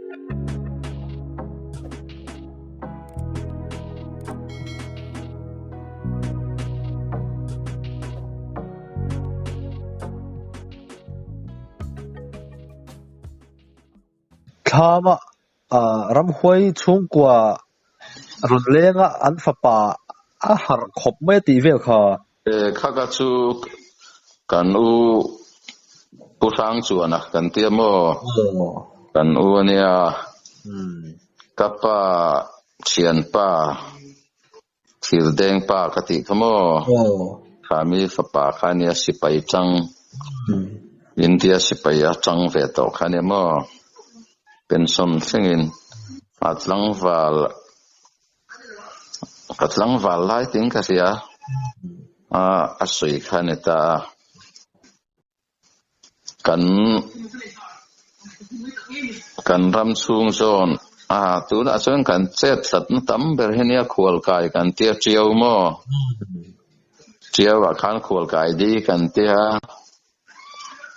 Thlama ramhuai chhungkua rawn lenga an fapa a harh khawp mai a tih vel kha. Kha ka chu kan u Pu Hrangchuana kan tia maw? Kan u a nia. Ka pa thianpa Thirdeng pa ka tih kha maw? Kha mi fapa kha nia sipai tang India sipai a tang ve tawh kha nia maw? Pension thlengin a tlangval ka tlangval lai ting ka hria a a sawi kha ni ta a. Kan kan ram chhung zawn a tunah chuan kan chet hlatna tam ber hi nia khualkai kan tia tiau maw? Tiau ah khan khualkai di kan tia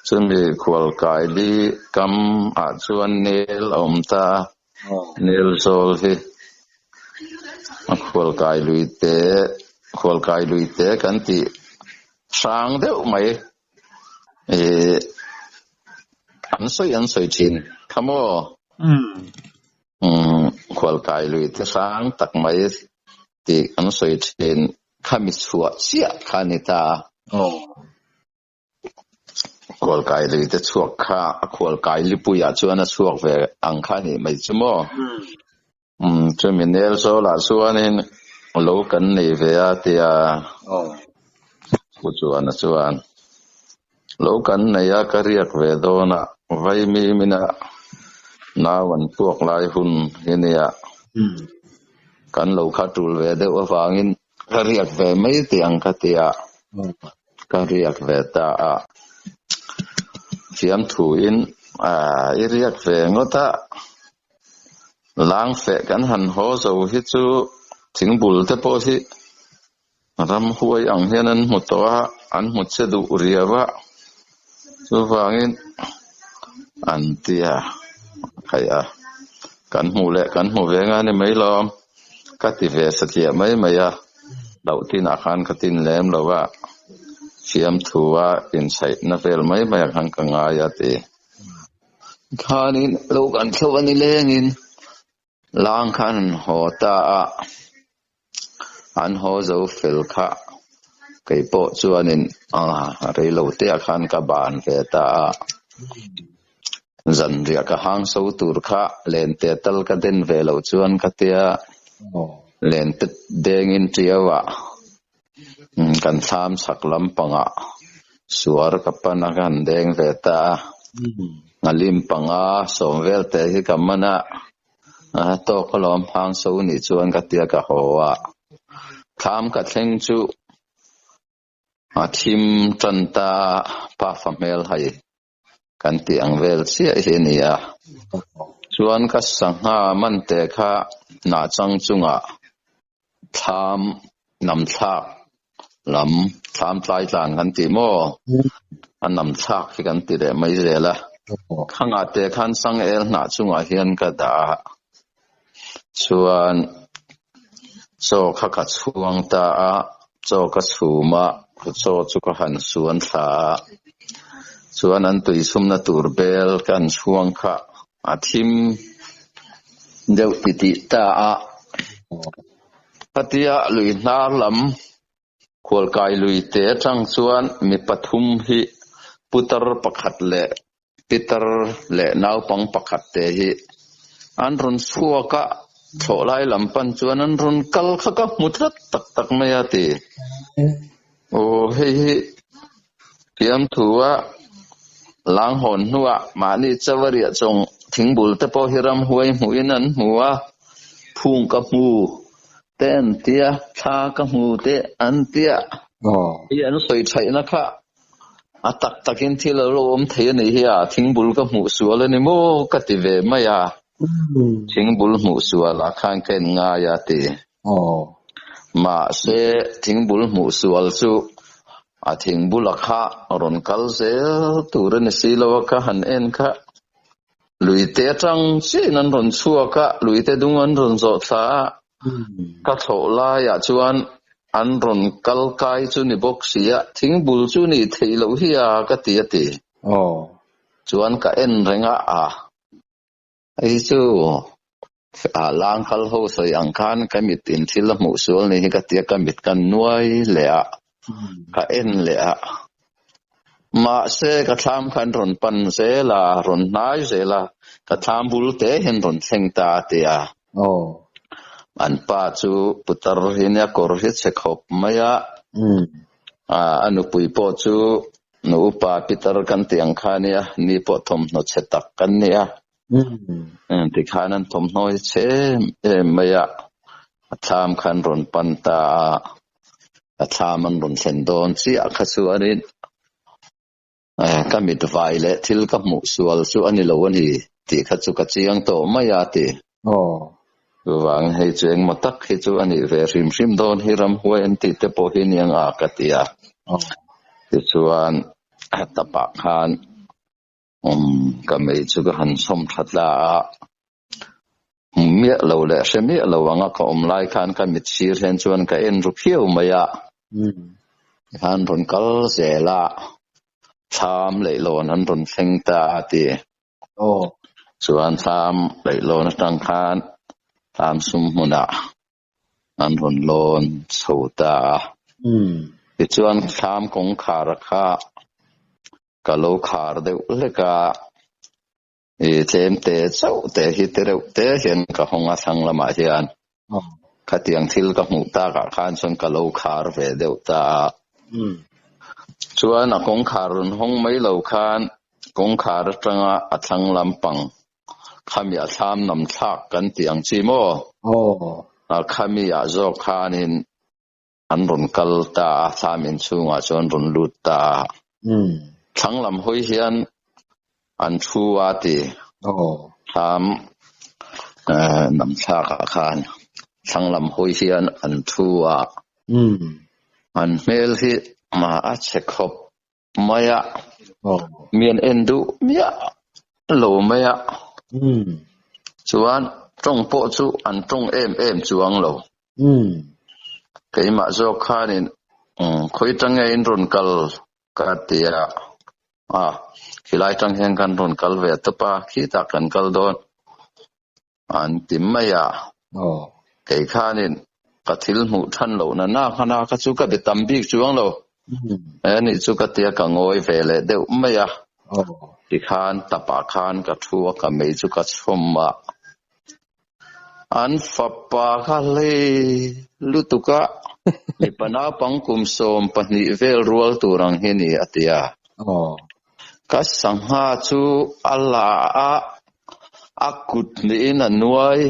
chumi khualkai di kam ah chuan nel a awm ta a, nel zawl hi a khualkai lui te khualkai lui te kan tih hrang deuh mai. Ih an sawi an sawi thin kha maw? Umm khualkai lui te hrang tak mai tih an sawi thin kha mi chhuah chiah kha a ni ta. Khualkai lui te chhuak kha a khualkai lipuiah chuan a chhuak ve ang kha a nih mai chu maw? Umm chumi nel zawlah chuanin lo kan nei ve a tia Pu Chuana chuan lo kan nei a ka riak ve dawn a vaimi mina nau an puak lai hun hi nia kan lo kha tul ve deuh avangin ka riak ve mai tih ang ka tia ka riak ve ta a fiamthuin i riak ve ngawt a. Langfeh kan han haw zo hi chu thingbul te pawh hi ramhuai ang hian an hmu tawh a, an hmu che duh riau a, chuvangin an tia khaih a, kan hmuh leh kan hmu ve nga ni mai lawm ka ti ve satliah mai mai a, loh tinah khan ka tin lem lo a, fiamthua inchhaihna vel mai mai ah khan ka ngai a ti. Khanin lo kan thlo a ni lengin lang khan an haw ta a, an haw zo fel kha kei pawh chuanin reilo te ah khan ka ban ve ta a, zanriah ka hang so tur kha lente tal ka den ve loh chuan ka tia lente dengin tiau ah kan thlam chhak lampangah suar ka pan a ka han deng ve ta a, nghalim panga sawm vel te hi ka man a, a tawk alawm hang so nih chuan ka tia ka haw a, thlam ka thleng chu a thim tan ta a, pafa hmel hai kan tih ang vel chiah hi a ni a, chuan ka sangha man te kha hnah chang chungah thlam nam thlak lam thlam tlai tlan kan tih maw a nam thlak hi kan ti leh mai zel a, khangah te khan sangel hnah chungah hian ka dah a, chuan chaw kha ka chhuang ta a, chaw ka chhum a, chaw chu ka han suan thla a, chuan an tui chhumna tur bel ka han chhuang kha a thim deuh titih ta a, khatia lui hnar lam Khualkai lui te atang chuan mi pathum hi putar pakhat leh pitar leh naupang pakhat te hi an rawn chhuak a, thlawhlai lam pan chuan an rawn kal kha ka hmu tlat tak tak mai a ti. Aw hei hi fiamthu a lang hawn hnuah mahni chauh a riah chawng thingbul te pawh hi ramhuai hmuhin an hmu a, phung ka hmu Te an tia, thla ka hmu te an tia. Hi an sawi thaihna kha a tak takin thil a lo awm thei a nih hi a, thingbul ka hmuh sual a ni maw ka ti ve mai a, thingbul hmuh sual ah khan ka en ngai a ti. Mahse thingbul hmuh sual chu a thingbula kha rawn kal zel tur a ni si lo a ka han en kha. Luite atang chiahin an rawn chhuak a, luite dung an rawn zawh thla a, ka thlawh laiah chuan an rawn kal kai chu ni bawk si a, thingbul chu nih theih loh hi a ka ti a ti. Chuan ka en reng a, a hei chu a lang kal ho sawi ang khan ka mit in thil a hmuh sual ni hi ka ti a, ka mit ka nuai leh a, ka en leh a. Mahse ka thlam kha an rawn pan zel a, rawn hnai zel a, ka thlam bul te hian rawn thleng ta a ti a. An pa chu putar hi nia kawr hi chhe khawp mai a, a nupui pawh chu nu upa pitar kan tih ang kha nia, ni pawh thawmhnaw chhe tak kan nia. Tikhan an thawmhnaw hi chhe em em mai a, a thlam kha an rawn pan ta a, a thlam an rawn thlen dawn chiah kha chuanin ka mit vai leh thil ka hmuh sual chu a ni lo a ni tih kha chu ka chiang tawh mai a ti. Chuvangin hei chu engmaw tak hi chu a nih ve hrim hrim dawn hi ramhuai an tih te pawh hi nia nga ka ti a. Tichuan tapah khan Umm, ka mei chu ka han chhawm tha tla a, hmu miah lo leh hre miah lo anga ka awm lai khan ka mit sir hian chuan ka en ru phiau mai a, tikhan rawn kal zel a, thlam leihlawn an rawn thleng ta a ti. Chuan thlam leihlawn atang khan thlam sum hmunah an rawn lawn chho ta a, tichuan thlam kawngkhar kha Ka lo khar deuh hlek a, i tlem te chauh te hi te reuh te hian ka hawng a thlang lamah hian khatiang thil ka hmuh takah khan chuan ka lo khar ve deuh ta a. Chuan a kawngkhar rawn hawng mai lo khan kawngkhar atanga a thlang lampang khami a thlam nam thlak kan tih ang chi maw? Khami ah zawk khanin An rawn kal ta a, thlam inchhungah chuan rawn lut ta a. Thlang lam hawi hian an thu a ti. Thlam nam thlakah khan thlang lam hawi hian an thu a. An hmel hi a chhe khawp mai a, mi an en duh miah lo mai a. Chuan tawng pawh chu an tawng em em chuang lo. Keimah zawk khanin khawi tang nge in rawn kal ka ti a, a khilai tang hian kan rawn kal ve tawp a, khitah kan kal dawn an ti mai a. Kei khanin ka thil hmuh than loh na na khan a kha chu ka be tam bik chuang lo. He nih chu ka tia ka ngawi ve leh deuh mai a. Tikhan tapah khan ka thu a, ka mei chu ka chhawm a. An fapa kha hlei lutuk a, mipa naupang kum 12 vel rual tur ang hi ni a ti a. Ka sangha chu a la a, a kut hnihin a nuai,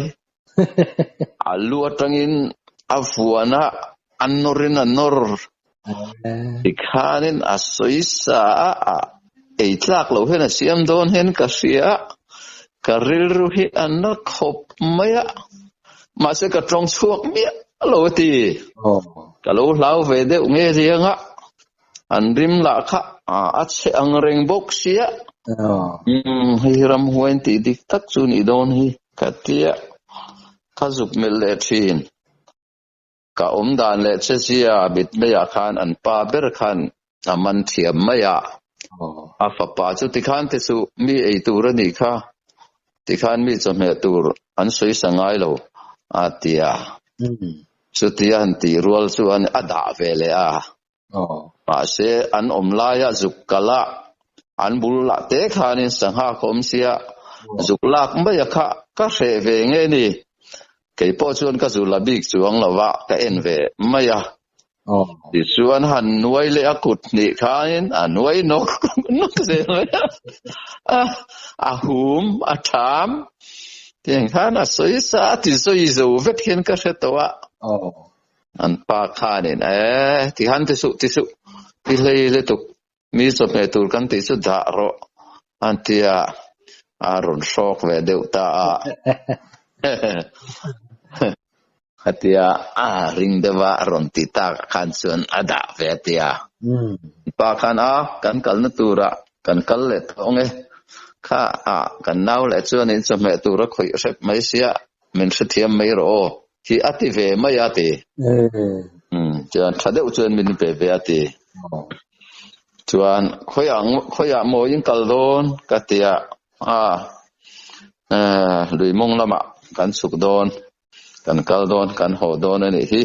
a lu atangin a vuan a, a nawrin a nawr. Tikhanin a sawi sa a, a ei tlak loh hian a siam dawn hian ka hria a, ka rilru hi a na khawp mai a, mahse ka tawng chhuak miah lo a ti. Ka lo hlau ve deuh nge riang a, an rim lah kha a chhe ang reng bawk sia. Umm, hei hi ramhuai an tih dik tak chu nih dawn hi ka tia, ka zuk melh leh thin. Ka awm dan leh che zia mitmeiah khan an pa ber khan a man thiam mai a, a fapa chu tikhan te chu mi ei tur a nih kha, tikhan mi chawhmeh tur an sawi sa ngai lo a ti a. Chutia han tih rual chuan a dah ve leh a. Mahse an awm laia zuk kal a, an bul lah te khanin sangha ka awm sia, zuk lak mai a kha ka hreh ve nge ni. Kei pawh chuan ka zu la bik chuang lo va, ka en ve mai a. Tichuan han nuai leh a kut hnih khanin a nuai nawk nawk zel mai a, a hum a tham tiang khan a sawi sa a ti sawi zo vek hian ka hre tawh a. An pa khanin e ti han ti suh ti suh ti hlei lutuk mi chawhmeh tur kan tih chu dah rawh an ti a, a rawn hrawk ve deuh ta a. Khatia a ring deuh a rawn ti tak khan chuan a dah ve a ti a. Pa khan a kan kalna turah kan kal leh tawh ang e. Kha a kan nau leh chuanin chawhmeh tur a khawih hrep mai sia, min hrethiam mai rawh aw hi a ti ve mai a ti. Chuan tha deuh chuan min pe ve a ti. Chuan khawiah khawiah maw in kal dawn ka ti a, a lui mawng lamah kan chhuk dawn, kan kal dawn, kan haw dawn a nih hi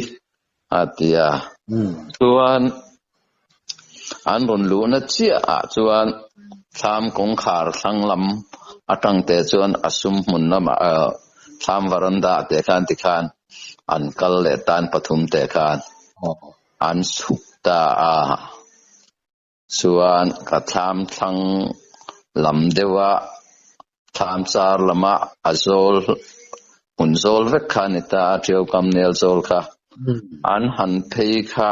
a ti a. Chuan an rawn luhna chiah ah chuan thlam kawngkhar thlang lam atang te chuan a sum hmun lamah thlam varanda ah te khan tikhan an kal leh tan pathum te khan an chhuk ta a. Chuan ka thlam thlang lam deuha thlam char lama a zawl hmun zawl vek kha a ni ta a, Tiau kam nel zawl kha. An han phei kha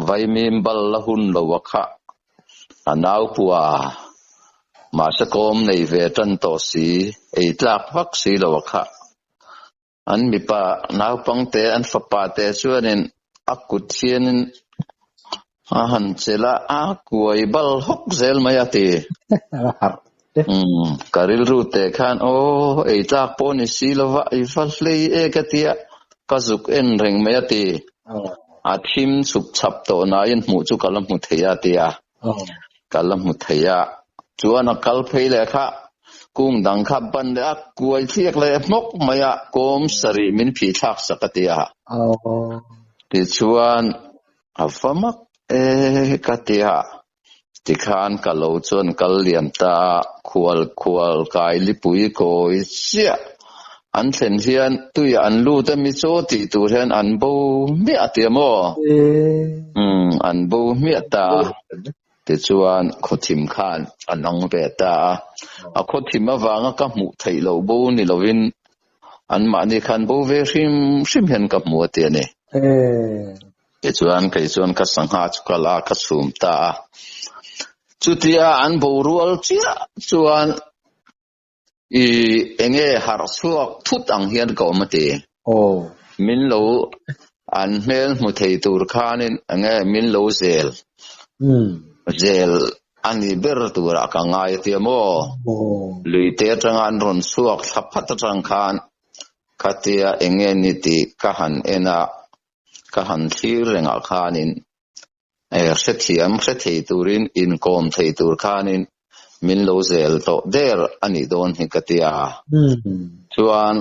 vaimim bal la hun lo a kha a naupua mahse kawm nei ve tan tawh si, ei tlak vak si lo a kha. An mipa naupangte, an fapa te chuanin a kut hianin a han chelh a, a kuai bal hawk zel mai a ti. Ka rilru teh khan aw ei tlak pawh ni si lova i va hlei e ka ti a, ka zuk en reng mai a ti. A thim chhup chhap tawh nain hmuh chu ka la hmu thei a ti a. Ka la hmu thei a, chuan a kal phei leh kha kung dang kha ban leh a kuai thliak leh hmawk mai a, kawm sarih min phih thlak sak a ti a. Tichuan a va mak e ka ti a, tikhan ka lo chuan kal liam ta a, khual khual kai lipui kawi chiah an thlen hian tuiah an lut a mi chaw tih tur hian an bo hmiah a ti a maw? Umm an bo hmiah ta a, tichuan khawthim khan a nang ve ta a, a khawthim avanga ka hmuh theih loh bo ni lovin anmahni khan bo ve hrim hrim hian ka hmu a ti a ni. Tichuan kei chuan ka sangha chu ka la ka chhum ta a, chutia an borual chiah chuan I enge harh chhuak thut ang hian ka awm a ti. Aw. Min lo an hmel hmu thei tur khanin enge min lo zel. Zel a ni ber turah ka ngai a tia maw? Aw. Luite atanga an rawn chhuak thla phat atang khan khatia enge ni tih ka han en a, ka han thlir rengah khanin Hrethiam hre thei turin inkawm thei tur khanin min lo zel tawh der a nih dawn hi ka ti a. Chuan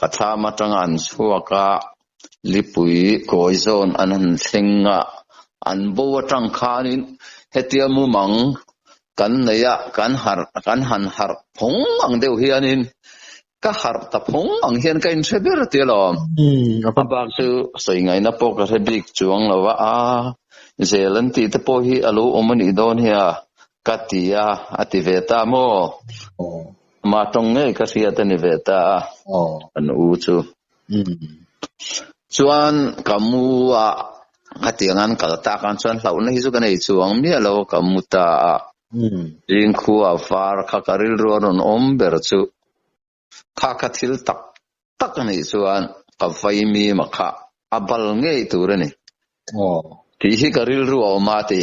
ka thlam atanga an chhuak a, lipui kawi zawn an han thleng a, an bo atang khanin hetia mumang kan nei a, kan harh kan han harh phawng ang deuh hianin Ka harh ta phawng ang hian ka inhre ber ti alawm. A bak chu sawi ngaihna pawh ka hre bik chuang lo a, a zel an tih te pawh hi a lo awm a nih dawn hi a, ka ti a, a ti ve ta maw? Mah tawng ngei ka hriat a ni ve ta a, kan u chu. Chuan ka mu a, khatiang an kal tak ang chuan hlauhna hi chu ka nei chuang miah lo, ka mu ta a. Zingkhua var kha ka rilru a rawn awm ber chu. Kha kha thil tak tak a nih chuan ka vaimim a kha a bal ngei tur a ni. Tih hi ka rilru a awm a ti.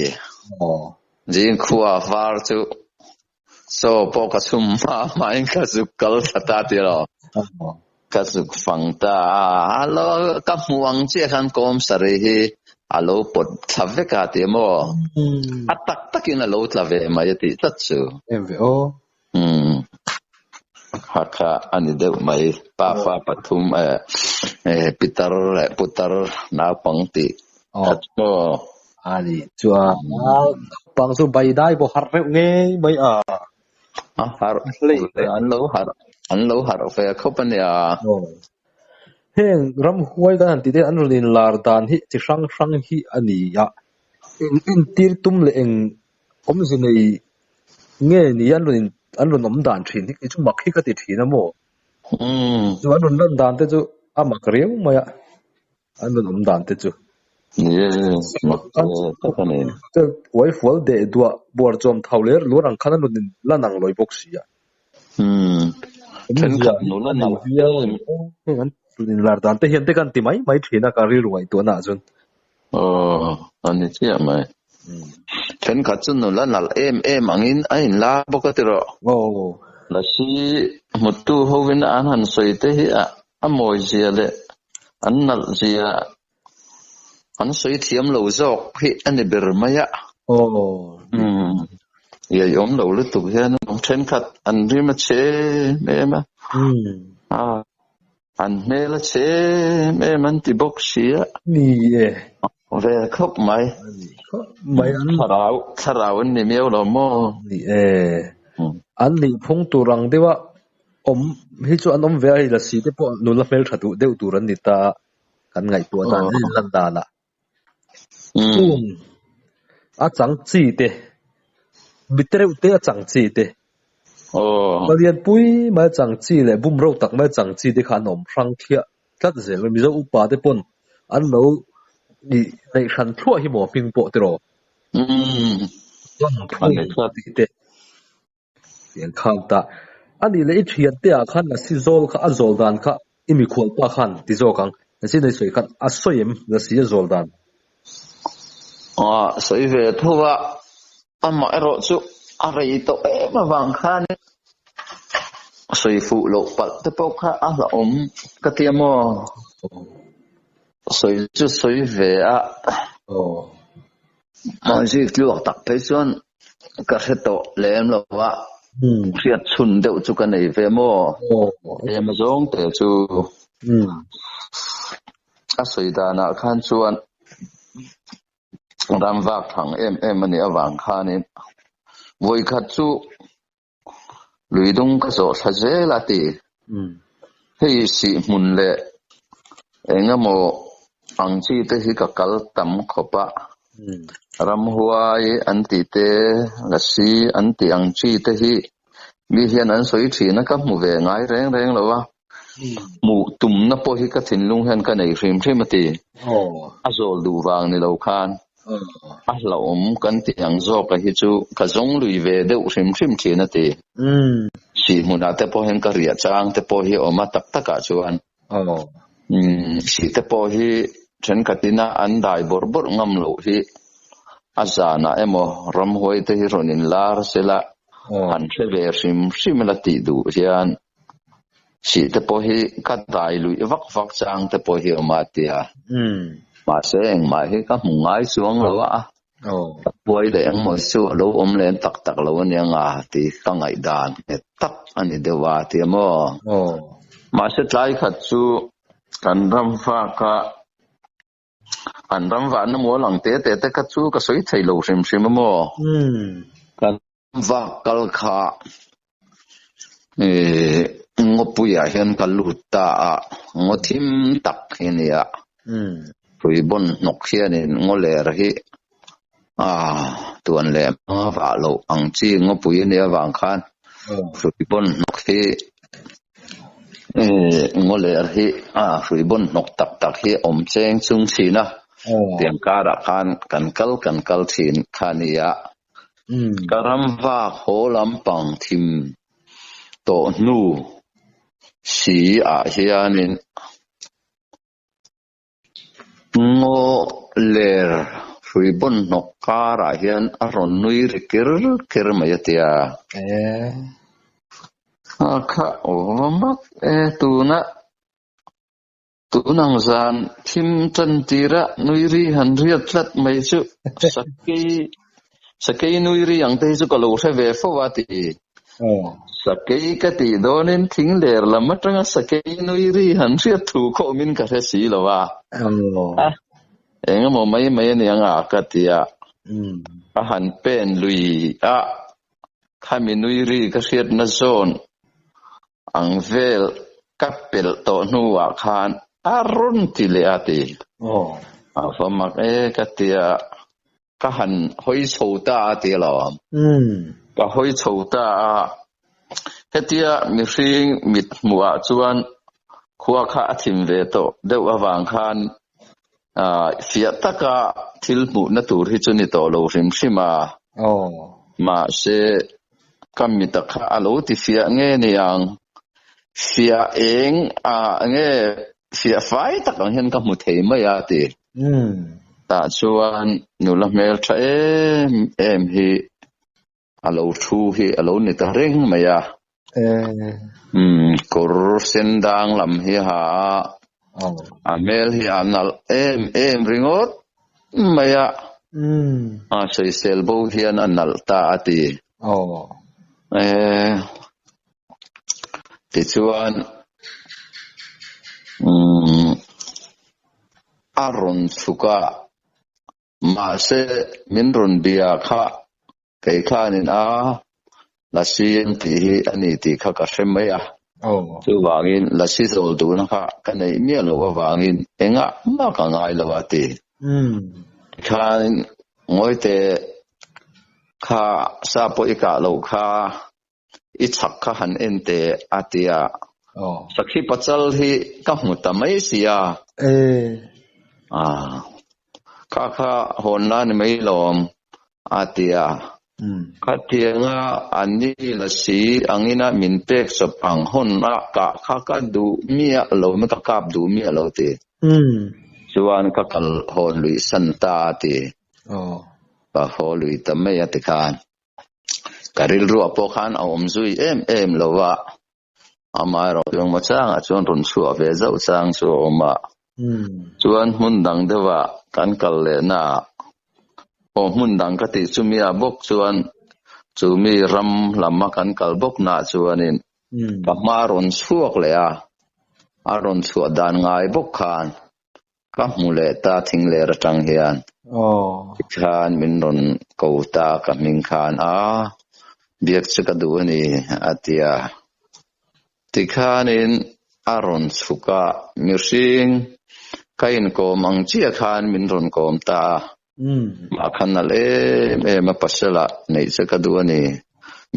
Zingkhua var chu chaw pawh ka chhum hma hmain ka zuk kal thla ta ti lo. Ka zuk fang ta a, a lo ka hmuh ang chiah khan kawm sarih hi a lo pawt thla vek a ti maw? A tak takin a lo tla ve mai a tih tlat chu. Em ve aw. Umm kha kha a ni deuh mai. Pa fa pathum eh pitar leh putar naupang tih kha chu maw? A ni chuan naupang chu bai dai pawh harh reuh ngei mai a. A harh an lo harh an lo harh ve khawp a nia. Heng ramhuai kan han tih te an rawn inlar dan hi chi hrang hrang hi a ni a. Eng entir tum leh eng awmze nei nge ni an rawn an rawn awm dan thin hi chu mak hi ka ti thin a maw? Chu an rawn lan dan te chu a mak riau mai a. An rawn awm dan te chu. Ni e, mak tak a ni. Uai fual deh duah buar chawm thau ler luar ang khan an rawn in lan ang lawi bawk si a. Thenkhat nula nalh em. Heng an rawn in lar dan te hian te kan ti mai mai thin a ka rilru ngaihtuahna ah chuan. Aw, a ni chiah mai. Thenkhat chu nula nalh em em angin a inlar bawk a tiraw. Lasi hmutu hovin an han sawi te hi a mawizia leh an nalhzia an sawi thiam lo zawk hi a ni ber mai a. Iaiawm lo lutuk hian an awm thenkhat an rim a chhe em em a. An hmel a chhe em em an ti bawk si a. Ni e. Ve khawp mai. Ni khawp mai an. Thlarau, thlarau an ni miau lo maw? Ni e. An nih phung tur ang deuh a awm hi chu an awm ve a, hei lasi te pawh nula hmeltha duh deuh tur an ni ta a, kan ngaihtuah dan a inlan danah. Chung a chang chi te, mi te reuh te a chang chi te, palian pui mai a chang chi leh bum ro tak mai a chang chi te kha an awm hrang thliah tlat zel mai. Mizo upa te pawn an lo neih hran thluah hi maw hming pawh tiraw? Phung tih te. Tiang khan ta. A nih leh i thian te ah khan lasi zawl kha a zawl dan kha i mikhual pa khan ti zawk ang. Lasi nei sawi khan a sawi em lasi a zawl dan? Aw sawi ve tho a, amah erawh chu a rei tawh em avang khan sawi fuh loh palh te pawh kha a hlauhawm ka ti a maw? Sawi chu sawi ve a. Mahse tluak tak phei chuan ka hre tawh lem lo a, hriat chhun deuh chu ka nei ve maw? Tlem zawng te chu a sawi danah khan chuan ram vak thang em em a nih avang khanin vawikhat chu Lui dung ka zawh thla zel a ti. Hei sihhmun leh eng emaw ang chi te hi ka kal tam khawp a. Ramhuai an tih te, lasi an tih ang chi te hi mi hian an sawi thin a, ka hmu ve ngai reng reng lo a. Hmuh tumna pawh hi ka thinlung hian ka nei hrim hrim a ti. A zawl duh vang ni lo khan a hlauhawm kan tih ang zawka hi chu ka zawng lui ve deuh hrim hrim thin a ti. Sih hmunah te pawh hian ka riah chang te pawh hi a awm a tak takah chuan. Sih te pawh hi thenkhatin a an dai bawrh bawrh ngam loh hi a zanah emaw ramhuai te hi rawn inlar sela han hre ve hrim hrim la tih duh hian Sih te pawh hi ka dai luih vak vak chang te pawh hi awm a tia. Mahse engmah hi ka hmu ngai chuang lo a, ka buai leh engmaw chu a lo awm lem tak tak lo ania nga tih ka ngaihdan nghet tak a ni deuh a tia maw. Mahse tlai khat chu kan ram fak a, an ram vahna mual ang te te te kha chu ka sawi thei lo hrim hrim a maw. Kan Vak kal kha ih ngawpuiah hian ka lut ta a, ngaw thim tak hi a ni a. Hrui bawn hnawk hianin ngaw ler hi ah tuan leh hmanga vah loh ang chi ngawpui a nih avang khan hrui bawn hnawk hi ih ngaw ler hi ah hrui bawn hnawk tak tak hi a awm cheng chung thin a. Tiang karah khan kan kal kan kal thin kha a ni a. Ka ram vak haw lampang thim tawh hnu si ah hianin ngaw ler hrui bawn hnawk karah hian a rawn nui ri kir kir mai a tia. A kha aw mak e tuna. Tunang zan thim tan tira nui ri han riat tlat mai chu sakei sakei nui ri ang te hi chu ka lo hre ve fo a ti. Sakei ka tih dawnin thing ler lam atanga sakei nui ri han hriat thu khawmin ka hre si lo a. Eng emaw mai mai a ni ang a ka ti a. A han pen lui a, khami nui ri ka hriatna zawn Ang vel ka pelh tawh hnuah khan a rawn ti leh a ti. A va mak e ka ti a, ka han hawi chho ta a ti alawm. Ka hawi chho ta a, hetia mihring mit hmuhah chuan khua kha a thim ve tawh deuh avang khan fiah taka thil hmuhna tur hi chu ni tawh lo hrim hrim a. Mahse, ka mita kha a lo ti fiah nge niang? Fiah eng ah nge fiah fai tak ang hian ka hmu thei mai a ti. Tah chuan nula hmeltha em em hi a lo thu hi a lo ni ta reng mai a. Umm kawr sen dang lam hi a ha a, a hmel hi a nalh em em ringawt mai a. A sawisel bo hian a nalh ta a ti. Tichuan umm a rawn chhuk a, mahse min rawn bia kha kei khanin a Lasi an tih hi a ni tih kha ka hre mai a, chuvangin Lasi zawl duhna kha ka neih miah loh avangin engah mah ka ngai lo a ti. Tikhanin Ngawite kha sa pawh i kah loh kha i chhak kha han en teh a ti a, Sakhi pachal hi ka hmu ta mai si a, kha kha hawn la ni mai lawm a ti a, khatianga an ni la si angina min pek chawp ang hawn a kah kha ka duh miah lo, ka kap duh miah lo ti. Chuan ka kal hawn luih san ta a ti. Ka haw lui ta mai a ti khan. Ka rilruah pawh khan a awm zui em em lo a, amaherawh chu engmaw changah chuan rawn chhuah ve zauh chang chu a awm a. Chuan hmun dang deuhah kan kal lehna ah, aw hmun dang ka tih chumi ah bawk chuan chumi ram lama kan kal bawk naah chuanin ka hma a rawn chhuak leh a, a rawn chhuah dan ngai bawk khan Ka hmu leh ta thing ler atang hian. Tikhan min rawn ko ta ka hming khan a, biak chu ka duh a ni a ti a. Tikhanin a rawn chhuk a, mihring ka inkawm ang chiah khan min rawn kawm ta a. Mah khan nalh em em a pasal ah neih che ka duh a ni.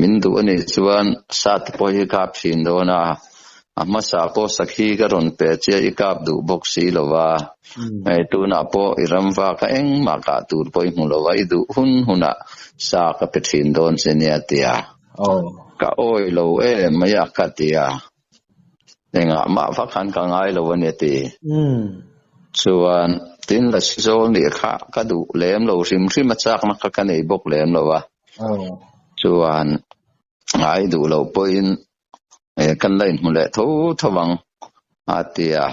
Min duh a nih chuan sa te pawh hi kap thin dawn a, a hmasa pawh sakhi ka rawn pe che i kap duh bawk si lo va, hei tunah pawh i ram vak a engmah kah tur pawh i hmu lo va, i duh hun hunah sa ka pe thin dawn che nia ti a, ka awi lo em mai a ka ti a, engah mah vak khan ka ngai lo a nia ti. Chuan tin la si zawl nih kha ka duh lem lo hrim hrim a chakna kha ka nei bawk lem lo a. Chuan ngai duh loh pawhin kan la inhmu leh tho tho ang a ti a.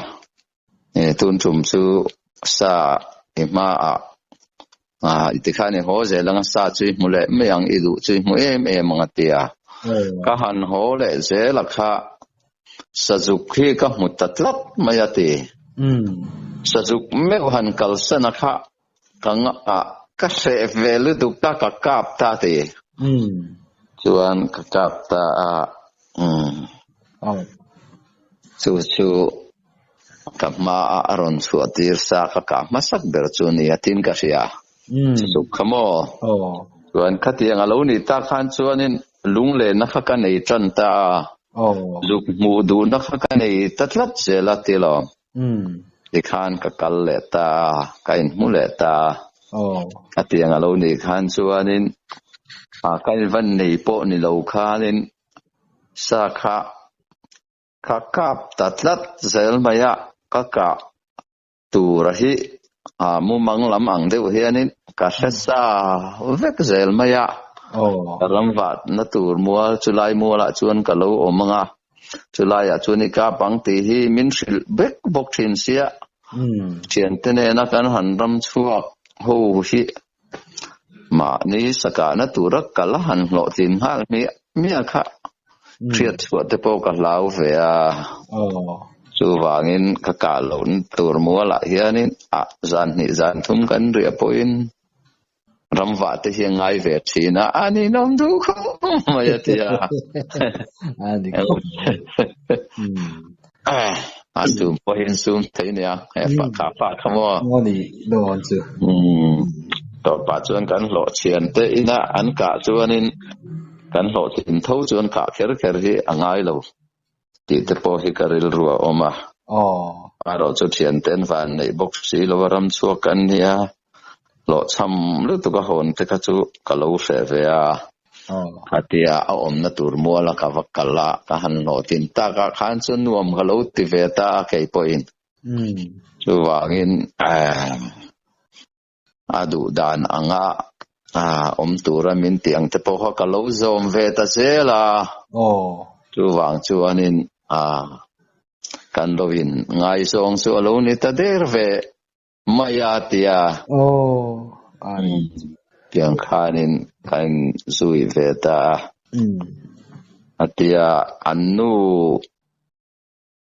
Tun tum chu sa i hmaah i tikhan i haw zel ang a, sa chu i hmu leh mai ang, i duh chu i hmu em em ang a ti a. Ka han haw leh zel a kha Sazuk hi ka hmu ta tlat mai a ti. Sazuk meuh han kalsan a kha Ka ngah ka hreh ve lutuk ta ka kap ta ti. Chuan ka kap ta a umm. Chu chu ka hma a a rawn chhuah tir sa ka kah hmasak ber chu ni a tin ka hria. Chusuk kha maw? Chuan khatiang a lo nih tak khan chuanin lunglenna kha ka nei tan ta a. Zuk hmuh duhna kha ka nei ta tlat zel a ti lo. Tikhan ka kal leh ta a, ka inhmu leh ta a. Khatiang a lo nih khan chuanin ka invan nei pawh ni lo khanin sa kha ka kap ta tlat zel mai a, ka kah tura hi mumang lam ang deuh hianin ka hre sa vek zel mai a. Ka ramvahna tur mual chulai mualah chuan ka lo awm ang a. Chulaiah chuan i kap ang tih hi min hrilh vek bawk thin sia. Thiante nena kan han ram chhuak ho hi mahni sakahna tura kal a han hlawhtlin nghal hmiah hmiah kha hriat chhuah te pawh ka hlau ve a. Chuvangin ka kah lohna tur mualah hianin ah zan hnih zan thum kan riah pawhin Ramvah te hi a ngai ve thin a, a ninawm duh khawp mai a ti a. A ni khawp mai. A sum pawhin sum thei nia, he fa kha pa kha maw. Maw ni dawn chu. Tawpah chuan kan hlawhchhian te ina an kah chuanin kan hlawhtlin tho chuan kah kher kher hi a ngai lo tih te pawh hi ka rilru a awm a. Erawh chu thianten van neih bawk si lo a ram chhuak kan nia, hlawhchham lutuk a hawn te kha chu ka lo hreh ve a. Khatia a awmna tur muala ka va kal a, ka han hlawhtlin takah khan chu nuam ka lo ti ve ta a kei pawhin. Chuvangin. A duh dan anga awm tura min tih ang te pawh kha ka lo zawm ve ta zel a. Chuvang chuanin kan lo in ngaizawng chu a lo ni ta der ve mai a tia. Tiang khanin kan zui ve ta a. A tia an nu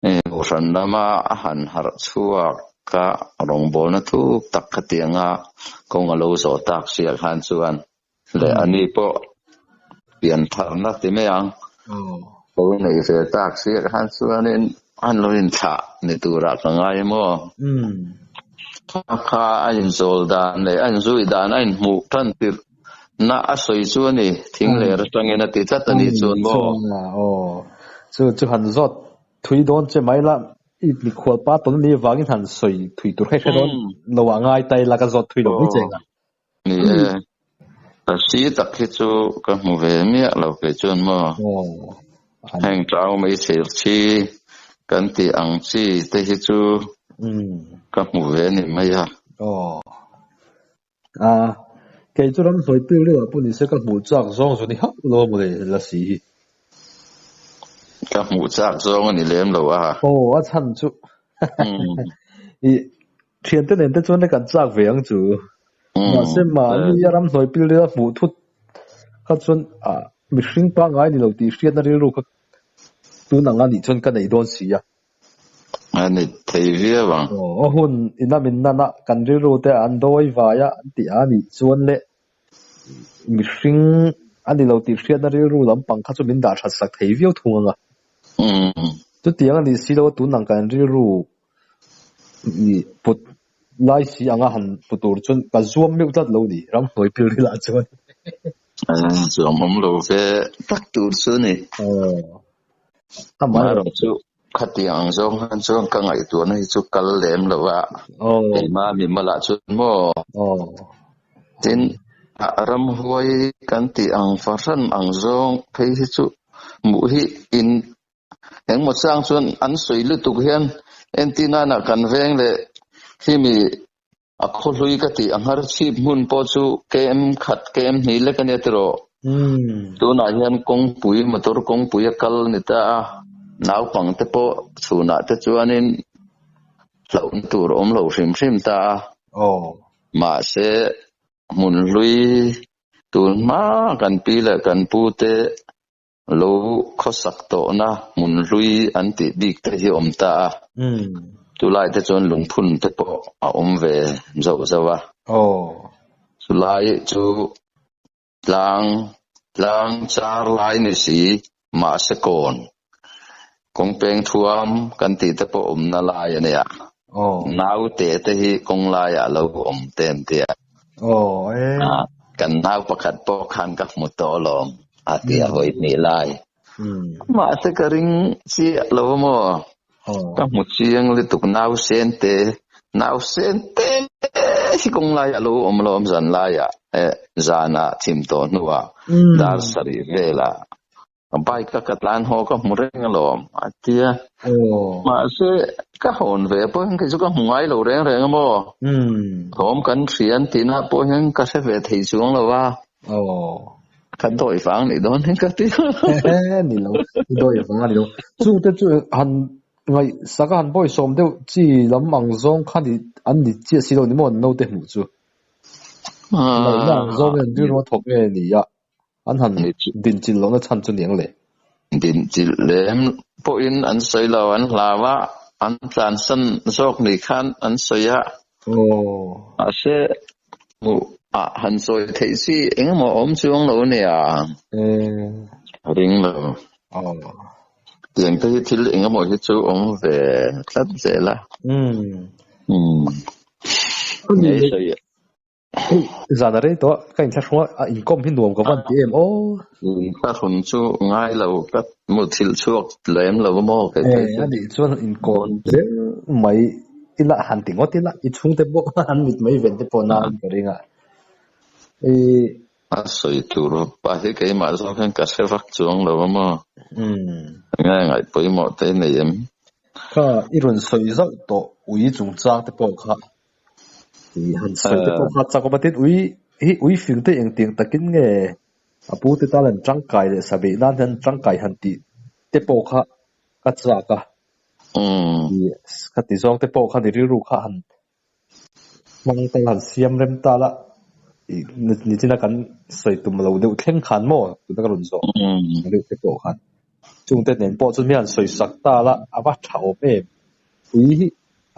Kohhran lama a han harh chhuak a, rawngbawlna thuk tak khatianga kawng a lo zawh tak siah khan chuan leh a ni pawh piantharna ti mai ang lo nei ve tak siah khan chuanin an lo inthlah ni turah ka ngai maw? Kha kha a inzawl dan leh a inzui dan a inhmuh tan tirh na a sawi chu a ni, thing ler atangin a ti tlat a nih chuan maw? Aw, chu chu han zawt thui dawn che mai la, i mikhual pa tawn a nih avangin han sawi thui tur kha i hre dawn lo ah ngai ta ila ka zawt thui lo mai che ang a. Ni e, ka si tak hi chu ka hmu ve miah lo kei chuan maw? Heng ṭau mai chhir chi kan tih ang chi te hi chu ka hmu ve a ni mai a. A, kei chu ramhnuai pil deuh ah pawh nise ka hmuh chak zawng chu ni hauh lo a mawle lasi hi. Ka hmuh chak zawng a ni lem lo a. Aw, a chhan chu i thiante nen te chuan kan chak ve ang chu. Mahse mahni a ramhnuai pil deuh a hmuh thut kha chuan a mihring pangngai ni lo tih hriatna rilru kha tun ang a nih chuan ka nei dawn si a. A ni thei viau ang. Aw, a hun ina min nana kan rilru te an dawi vai a an tih a nih chuan le mihring a ni lo tih hriatna rilru lampang kha chu min dah that sak thei viau thung ang a. Chutiang a nih si lo a tun ang kan rilru put lai si anga han hmu tur chuan ka zuam meuh tlat lo ni ramhnuai pil rilah chuan. Zuam awm lo ve tak tur chu a ni. Amaherawh chu khatiang ang zawng khan chuan ka ngaihtuahna hi chu kal lem lo a, keimah mimalah chuan maw? Tin, ramhuai kan tih ang fahran ang zawng phei hi chu hmuh hi in engmaw chang chuan an sawi lutuk hian entirnana kan veng leh khimi A khawhlui ka tih a nghar chhip hmun pawh chu KM khat, KM hnih lek a nia tiraw? Tunah hian kawngpui, motor kawngpui a kal a ni ta a, naupangte pawh chhunah te chuanin hlauhna tur a awm lo hrim hrim ta a. Mahse, hmun hlui tun hma kan pi leh kan pu te Lo khawsak tawhna hmun hlui an tih bik te hi awm ta a, chulai te chuan lungphun te pawh a awm ve zauh zauh a. Chulai chu tlang tlang char lai ni si mahse kawn kawngpeng thuam kan tih te pawh awmna lai a nia. Naute te hi kawng laiah lo awm te an ti a. Kan nau pakhat pawh khan ka hmu tawh alawm a ti a vawi hnih lai. Mahse ka ring chiah lo a maw? Ka hmu chiang lutuk nau sen te, nau sen te hi kawng laiah lo awm alawm zan laiah zanah thim tawh hnuah dar sarih velah Ka bike a ka tlan haw ka hmu reng alawm a ti a. Mahse ka hawn ve pawh hian kei chu ka hmu ngai lo reng reng a maw. Thawm kan hria an tihna pawh hian ka hre ve thei chuang lo a. Ka dawi vang nih dawn hian ka ti a. Ni lo, i dawi vang a ni lo. Chungte chu han ngaihsak a han bawisawm deuh chi lam ang zawng kha ni an ni chiah si lo ni maw an naute hmuh chu. Ngaihna ang zawng hian rilru a thawk nge ni a. An han dinchilh lohna chhan chu ni ang le? Dinchilh lem pawhin an sawi lo, an hlau a, an tlansan zawk ni khan an sawi a. Mahse, hmuh ah han sawi theih chi engemaw a awm chuang lo nia. Ring lo. Tiang te hi thil engemaw hi chu awm ve tlat zel a. Ngei sawi. Zan a rei tawh a, ka inthlahrung a, a inkawm hi nuam ka van ti em aw. Inthlahrun chu ngai lo ka muthilh chhuak lem lo maw kei phei chu. A nih chuan inkawm zel mai ila han ti ngawt ila i chhungte pawh an mit mai ven te pawh nan ka ring a. A sawi tur pa hi keimah zawk hian ka hre vak chuang lo a maw. Nge ngaih pawimawh te i nei em? Kha i rawn sawi zauh tawh ui chungchang te pawh kha. Tih han sawi te pawh kha chak awm a tin ui hi ui fing te engtiang takin nge a pu te tan an tangkai leh sa beih nan hian tangkai han tih te pawh kha ka chak a. Ka ti zawng te pawh kha ni rilru kha han hmang ta la han siam rem ta la nichina kan sawi tum lo deuh thleng khan maw tuna ka rawn zawh deuh te pawh khan chungte nen pawh chu mi han sawi sak ta la a va tha awm em. Ui hi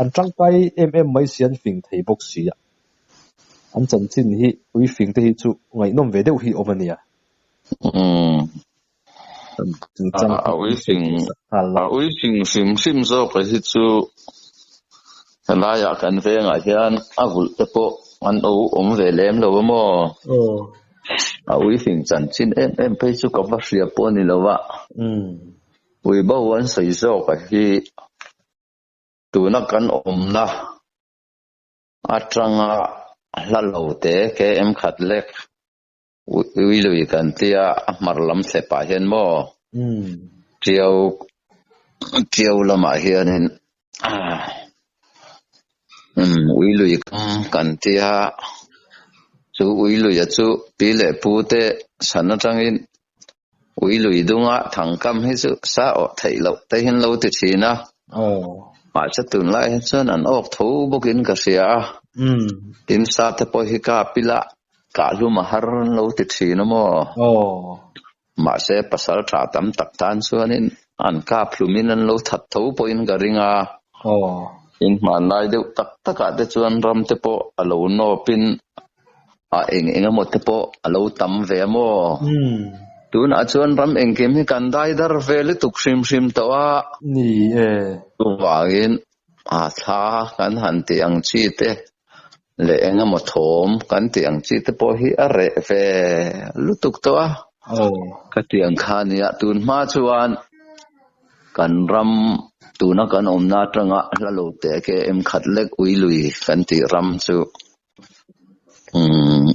an tangkai em em mai si an fing thei bawk si a, an chanchin hi ui fing te hi chu ngaihnawm ve deuh hi awm a nia. A ui fing a ui fing hrim hrim zawk hi chu helaiah kan vengah hian a vulh te pawh an o awm ve lem lo a maw? A ui fing chanchin em em phei chu ka va hria pawh a ni lo a. Ui bo an sawi zawk a hi tuna kan awmna atanga hla lo te KM khat lek ui lui kan tia a hmar lam thlep ah hian maw tiau tiau lamah hianin ui lui kan tia chu ui luia chu pi leh pu te chhan atangin Ui lui dunga thangkam hi chu sa awh theih loh te hian lo ti thin a. Mahse tunlai hi chuan an awk tho bawkin ka hria a. Tin sa te pawh hi kap ila kahhlum a har an lo ti thin a maw? Mahse pasal tha tam tak tan chuanin an kap hlumin an lo that tho pawhin ka ring a. Tin hmanlai deuh tak takah te chuan ram te pawh a lo nawpin A eng eng emaw te pawh a lo tam ve a maw? Tunah chuan ram engkim hi kan dai dar ve lutuk hrim hrim tawh a. Ni e. Chuvangin a thla kan han tih ang chi te leh eng emaw thawm kan tih ang chi te pawh hi a reh ve lutuk tawh a. Ka tih ang kha nia tun hma chuan kan ram tuna kan awmna atanga hla lo teh KM khat lek ui lui kan tih ram chu Umm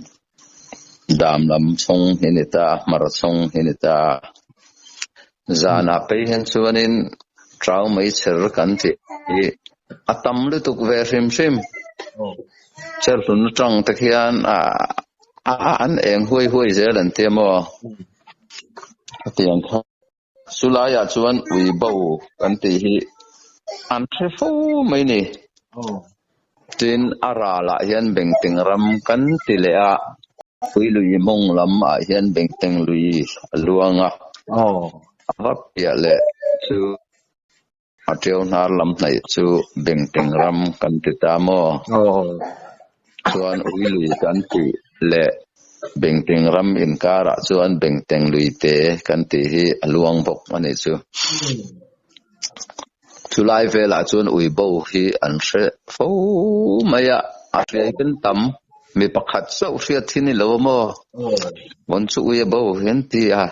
dam lam chhawng hi ni ta, hmar chhawng hi ni ta. Zanah phei hian chuanin trau mai chher kan tih hi a tam lutuk ve hrim hrim. Cherhlun atang te khian ah an eng huai huai zel an tia maw? Hetiang kha chulaiah chuan ui bo kan tih hi an hre fo mai ni. Tin, a ralah hian Bengteng ram kan ti leh a, ui lui mawng lam ah hian Bengteng lui a luang a, a va piah leh chu a ṭeu hnar lam hnaih chu Bengteng ram kan ti ta maw? Chuan ui lui kan tih leh Bengteng ram inkarah chuan Bengteng lui te kan tih hi a luang bawk a nih chu. Chulai velah chuan ui bo hi an hre fo mai a, a hriai kan tam. Mi pakhat chauh hriat hi ni lo a maw? Vawn chu ui a bo hi an ti a.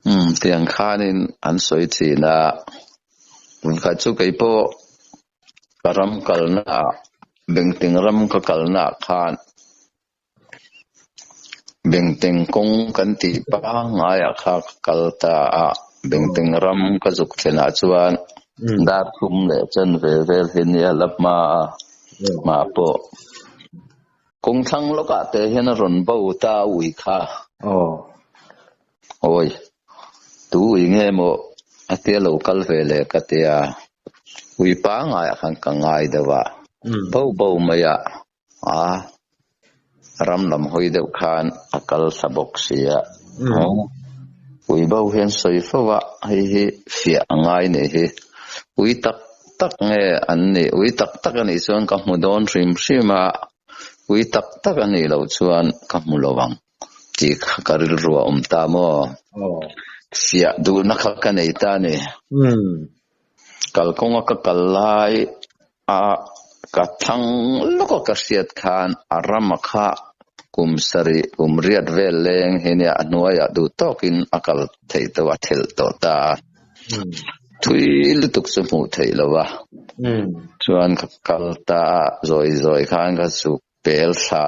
Umm tiang khanin an sawi thin a, vawikhat chu kei pawh ka ram kalna ah Bengteng ram ka kalna ah khan Bengteng kawng kan tih pangaiah kha ka kal ta a, Bengteng ram ka zuk thlenah chuan dar thum leh chanve vel hi nia la hma a, hma pawh kawng thlang lawkah te hian a rawn bo ta a ui kha. Awi, tu ui nge maw a tia lo kal ve le ka tia, ui pangaiah khan ka ngai deuh a, bo bo mai a, a ram lam hawi deuh khan a kal thla bawk si a, ui bo hian sawi fo a, hei hi fiah a ngai nih hi, ui tak tak nge an nih, ui tak tak a nih chuan ka hmu dawn hrim hrim a, ui tak tak a nih loh chuan ka hmu lo ang. Tih kha ka rilru a awm ta maw? Fiah duhna kha ka nei ta a ni. Kalkawnga ka kal lai a ka thlang lawk a ka hriat khan a rama kha kum sarih kum riat vel leng hi nia a hnuaiah duh tawkin a kal theih tawh a thelh tawh ta a. Thui lutuk chu hmuh theih lo a. Chuan ka kal ta a zawi zawi khan ka chuk Pel thla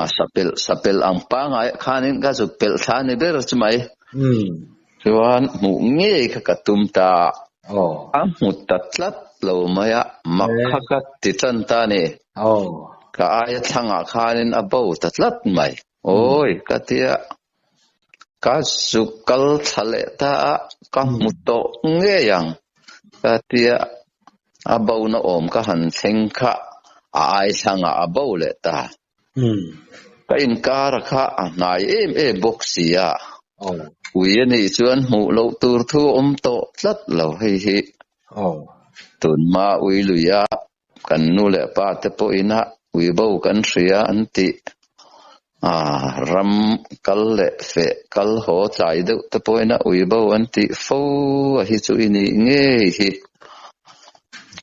a sapel sapel ang pangai khanin ka zuk pel thla ni ber chu mai. Chuan hmuh ngei kha ka tum ta a hmu ta tlat. lo mai a, mak kha ka ti tan ta a ni. Ka aia thlangah khanin a bo ta tlat mai. Awi ka ti a, ka zuk kal thla leh ta a, ka hmu tawh ngei ang ka ti a, a bona awm ka han thleng kha a ai thlangah a bo leh ta. Ka inkar a kha a hnai em em bawk si a, ui a nih chuan hmuh loh tur thu a awm tawh tlat lo hei hi. Tunhma ui lui a kan nu leh pa te pawhin a ui bo kan hria an tih a, ram kal leh feh kal haw tlai deuh te pawhin a ui bo an tih fo a hi chu i nih ngei hi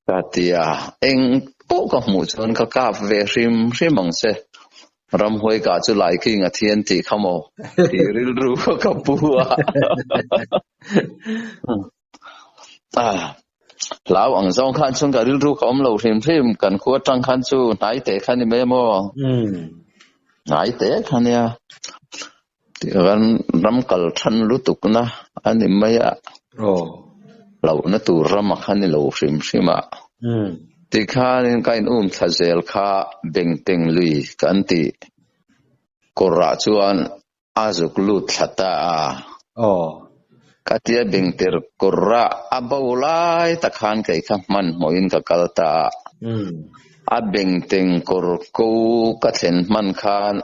ka ti a, eng pawh ka hmuh chuan ka kap ve hrim hrim ang che, ramhuai kah chu laiking a thian tih kha maw tih rilru kha ka pu a. Hlau ang zawng khan chuan ka rilru ka awm lo hrim hrim, kan khua atang khan chu hnai teh kha ni mai maw? Hnai teh kha nia. Ran ram kal than lutuk na a ni mai a. Hlauhna tur ram a kha ni lo hrim hrim a. Tikhanin ka in um thla zel kha Bengteng lui kan tih kawrah chuan A zuk lut thla ta a. Aw. Ka tia bing tir kur a, a bo lai tak khan kei kha hmanhmawhin ka kal ta a. A bing teng kur ko ka thlen hman khan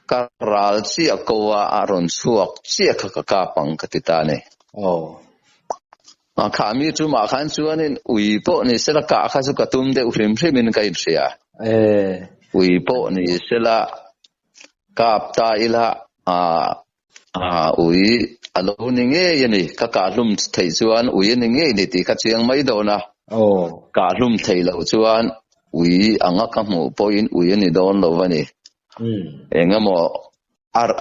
ka ral chiah ko a, a rawn chhuak chiah kha ka kap ang ka ti ta a ni. Aw. A kha mi chumah khan chuanin ui pawh ni sela kah kha chu ka tum deuh hrim hrimin ka inhria. Ui pawh ni sela Kap ta ila ui a lo ni ngei a ni. Ka kahhlum theih chuan ui a ni ngei ni tih kha chiang mai dawn a. Kahhlum theih loh chuan ui anga ka hmuh pawhin ui a ni dawn lo a ni. Engemaw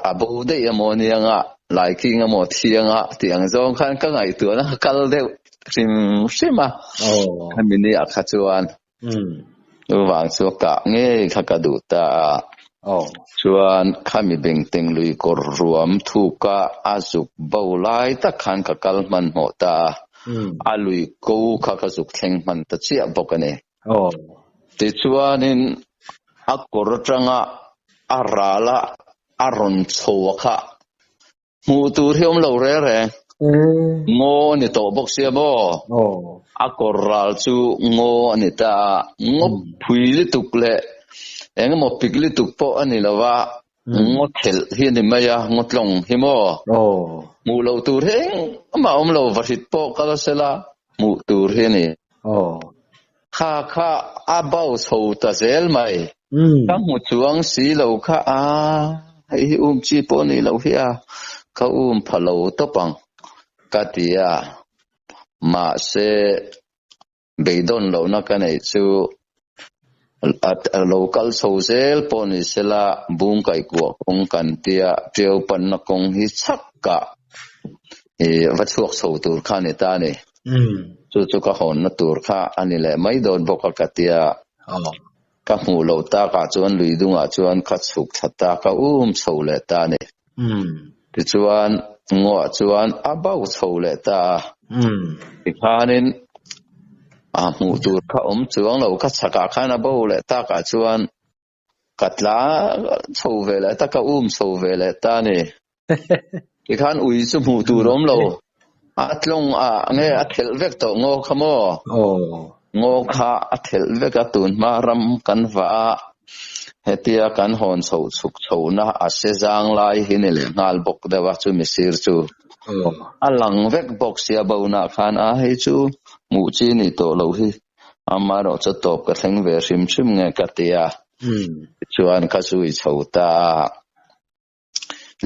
a bo daih emaw anianga laiking emaw thianga tih ang zawng khan ka ngaihtuahna ka kal deuh hrim hrim a. Hemi ni ah kha chuan Chuvang chu kah ngei kha ka duh ta a. Chuan khami bengteng lui kawr ruam thuka a zuk bo lai tak khan ka kal hmanhmawh ta a. A lui ko kha ka zuk thleng hman ta chiah bawk a ni. Tichuanin a kawr atanga a ral a, a rawn chho a kha Hmuh tur hi awm lo reng reng. Ngaw a ni tawh bawk sia maw? A kawr ral chu ngaw a ni ta a, ngaw phui lutuk leh eng emaw pik lutuk pawh a ni lo va, ngaw thelh hi a ni mai a, ngaw tlawng hi maw? Hmuh loh tur hi engmah awm lo, vahrit pawh kal sela hmuh tur hi a ni. Kha kha a bo chho ta zel mai. Ka hmu chuang si lo kha a, hei hi um chi pawh ni lo hi a, ka um pha lo tawp ang ka ti a. Mahse, beidawn lohna ka neih chu a lo kal chho zel pawh ni sela, bung kaihkuah kawng kan tia, ṭiau panna kawng hi chhakah va chhuak chho tur kha a ni ta a ni. Chu chu ka hawnna tur kha a ni leh mai dawn bawk a ka tia. Ka hmuh loh takah chuan lui dungah chuan ka chhuk thla ta, ka um chho leh ta a ni. Tichuan ngawah chuan a bo chho leh ta a. Tikhanin a hmuh tur kha awm chuang lo, ka chhakah khan a bo leh takah chuan Ka tla chho ve leh ta, ka um chho ve leh ta a ni. Tikhan ui chu hmuh tur awm lo. A tlawng a nge a thelh vek tawh ngaw kha maw? Ngaw kha a thelh vek a, tun hma ram kan vah a, hetia kan hawn chho chhuk chhohna a se zang lai hi ni leh nghal bawk deuh a, chumi sir chu a lang vek bawk sia bona khan a hei chu hmuh chi ni tawh lo hi. Amaherawh chu tawp ka thleng ve hrim hrim nge ka ti a, tichuan ka zui chho ta a,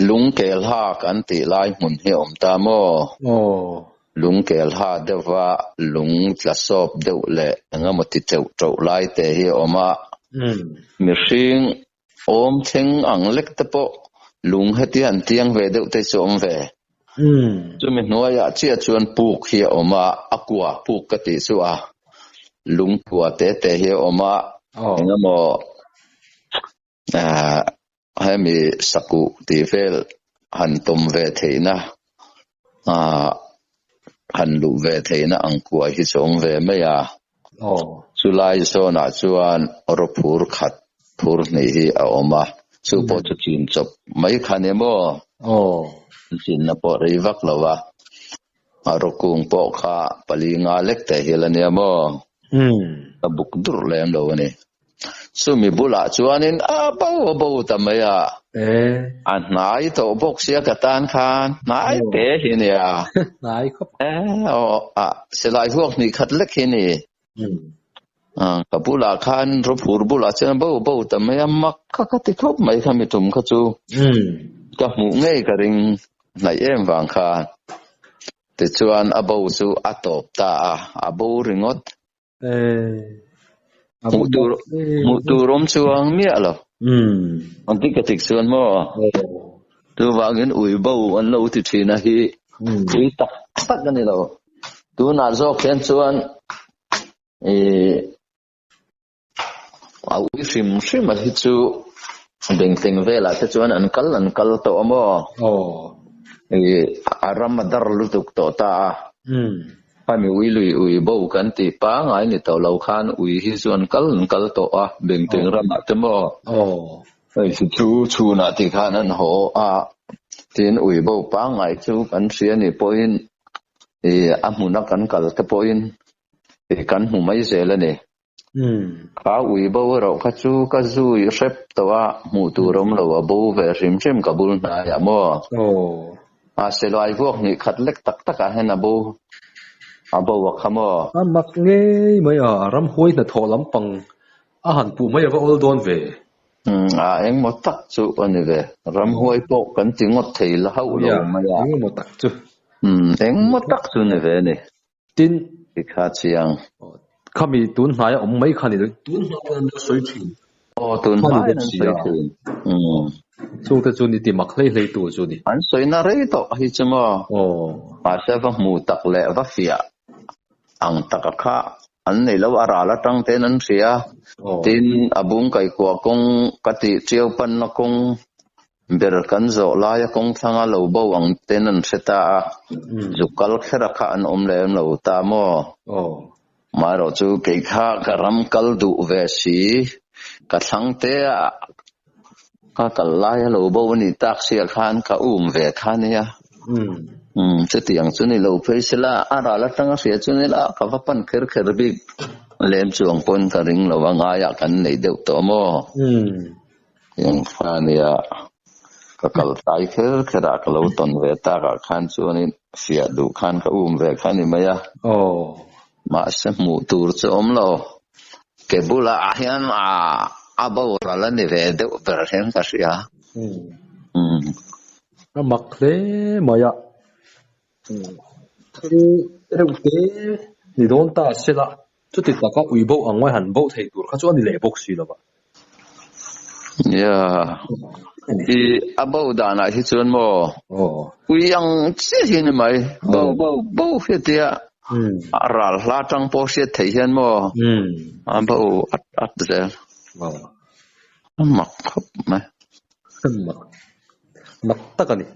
Lungkelha kan tih lai hmun hi a awm ta maw? Lungkelha deuhva lung tla sawp deuh leh engemaw ti teuh teuh lai te hi a awm a, mihring Awm thleng ang lek te pawh lung heti han tiang ve deuh te chu awm ve. Chumi hnuaiah chiah chuan puk hi a awm a, a kua puk ka tih chu a lung kua te te hi a awm a, engemaw hemi sakuh tih vel han tawm ve theihna. han luh ve theihna ang kuai hi chu awm ve mai a. Chulai zawnah chuan rawphur khat phur hnih hi a awm a, chu pawh chu chin chawp mai kha ni maw? Chinna pawh rei vak lo a, a rawkung pawh kha pali nga lek teh hial a nia maw? Ka buk durh lem lo a ni. Chumi bulah chuanin a bo a bo ta mai a, a hnai tawh bawk sia ka tan khan hnai te hi nia. Hnai khawp. A silai huak hnih khat lek hi ni. Ka bulah khan rawphur bulah chuan a bo bo ta mai a, mak kha ka ti khawp mai kha mi tum kha chu. Ka hmuh ngei ka ring hnaih em vang khan. Tichuan a bo chu a tawp ta a, a bo ringawt. Hmuh tur hmuh tur awm chuang miah lo. An ti ka tik chuan maw? Chuvangin ui bo an lo ti thin a hi pui tak tak a ni lo. Tunah zawk hian chuan ih a ui hrim hrim a hi chu bengteng velah te chuan an kal an kal tawh a maw? Ih a ram a dar lutuk tawh ta a. Khami ui lui ui bo kan tih pangngai ni tawh lo khan ui hi chu an kal an kal tawh a, bengteng ramah te maw? Hei hi chu chhunah tih khan an haw a, tin ui bo pangngai chu kan hria nih pawhin ih a hmuna kan kal te pawhin ih kan hmu mai zel a ni. Kha ui bo erawh kha chu ka zui hrep tawh a, hmuh tur awm lo a bo ve hrim hrim ka bul hnaiah maw? A silai vuak hnih khat lek tak takah hian a bo a bo a kha maw? A mak ngei mai a, ramhuai hnathawh lampang a han puh mai a va awl dawn ve. A engmaw tak chu a ni ve. Ramhuai pawh kan ti ngawt thei la hauh lo mai a. Engemaw tak chu. Engmaw tak chu ni ve a ni. Tin, I kha chiang. Khami tun hnaia awm mai kha ni lo, tun hma pawn an lo sawi thin. Aw, tun hma in an sawi thin. Chungte chu ni ti mak hlei hlei tu chu ni. An sawi na rei tawh hi chu maw? Aw. Mahse va hmu tak leh va fiah ang taka kha an nei lo, a ral atang ten an hria. Tin, a bung kaikuah kawng ka tih tiau panna kawng Ber kan zawh laia kawng thlanga lo bo ang ten an hre ta a, zuk kal khera kha an awm lem lo ta maw? Maherawh chu kei kha ka ram kal duh ve si, ka thlang te a ka kal laia lo bo a nih tak siah khan ka um ve kha nia. Chutiang chu ni lo phei sela, a ral atanga hria chu ni la, ka va pan kher kher bik lem chuang pawn ka ring lo a, ngaiah kan nei deuh tawh maw? Eng kha nia, ka kal tlai kher kher a, ka lo tawn ve tak ah khan chuanin fiah duh khan ka um ve kha ni mai a. Mahse hmuh tur chu awm lo, ke bulah ah hian a boral a ni ve deuh ber hian ka hria. A mak hle mai a, thil reuh te ni dawn ta sela. Chuti taka ui bo ang mai han bo thei tur kha chu a ni leh bawk si lo va. Nia, i a bo danah hi chuan maw ui ang chiah hi a ni mai, bo bo bo hriat tia a ral hla tang pawh hriat theih hian maw a bo at at zel. A mak khawp mai. Mak, mak tak a ni.